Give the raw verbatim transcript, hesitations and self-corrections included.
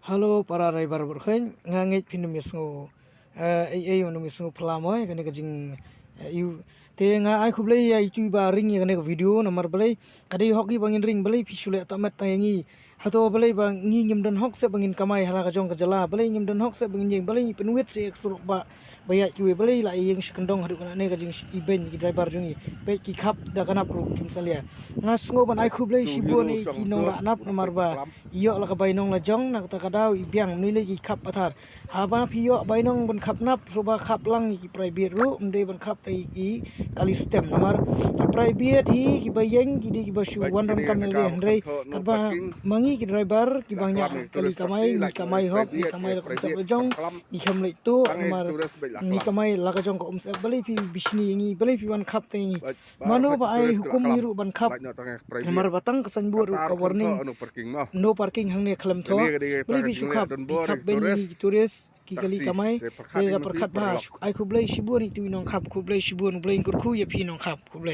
Hello para raibar burkhen, nga ngeit phin ym ïa sngew, eh, ei ei ym ïa sngew phylla mo ïa kane ka jing, eh, ïa u. Te nga ai khublei ïa itu iba ring ïa kane ka video, namar balei ka dei hok ïa ba ngin ring, balei phi shu leh tang met tang ïa ngi. Hato balei ba ngi ngim don hok seh ba ngin kamai ha la ka jong ka jylla, balei ngim don hok seh ba ngin ïeng, balei ngi pynwit seh ïa ka surok ba ba ïaid kiwei, balei la ïeng shi kyndong haduh kane ka jing ibeiñ ki driver jong ngi. Peit ki khap da ka nap ruh kim salia. Nga sngew ban ai khublei shibun ïa ki nongrah nap namar ba ïoh la ka bainong la jong, na kata ka daw i biang mynne lei ki khap pathar. Haba phi ïoh bainong ban khap nap, shuwa ba khap lang ïa ki private ruh, ym dei ban khap tang ïa ki kali stem, namar ki private hi kiba ïeng ki dei kiba shu wan donkam ne lei, hynrei katba ma ngi ki driver kiba ngi kali kamai, ngi kamai hok, ngi kamai la ka umsyep la jong, ngi khlem leit tuh namar ngi kamai la ka jong ka umsyep. Balei phi bishni ïa ngi, balei phi wan khap tang ïa ngi? Mano ba ai hukum hi ruh ban khap? Namar ba tang ka signboard ruh ka warning no parking hangne khlem thoh. Balei phi shu khap? Phi khap beiñ ïa ngi ki tourist, ki kali kamai. Te da pyrkhat bha. Ai khublei shibun ïa itu i nongkhap, khublei shibun, U Blei un kyrkhu ïa phi nongkhap, khublei.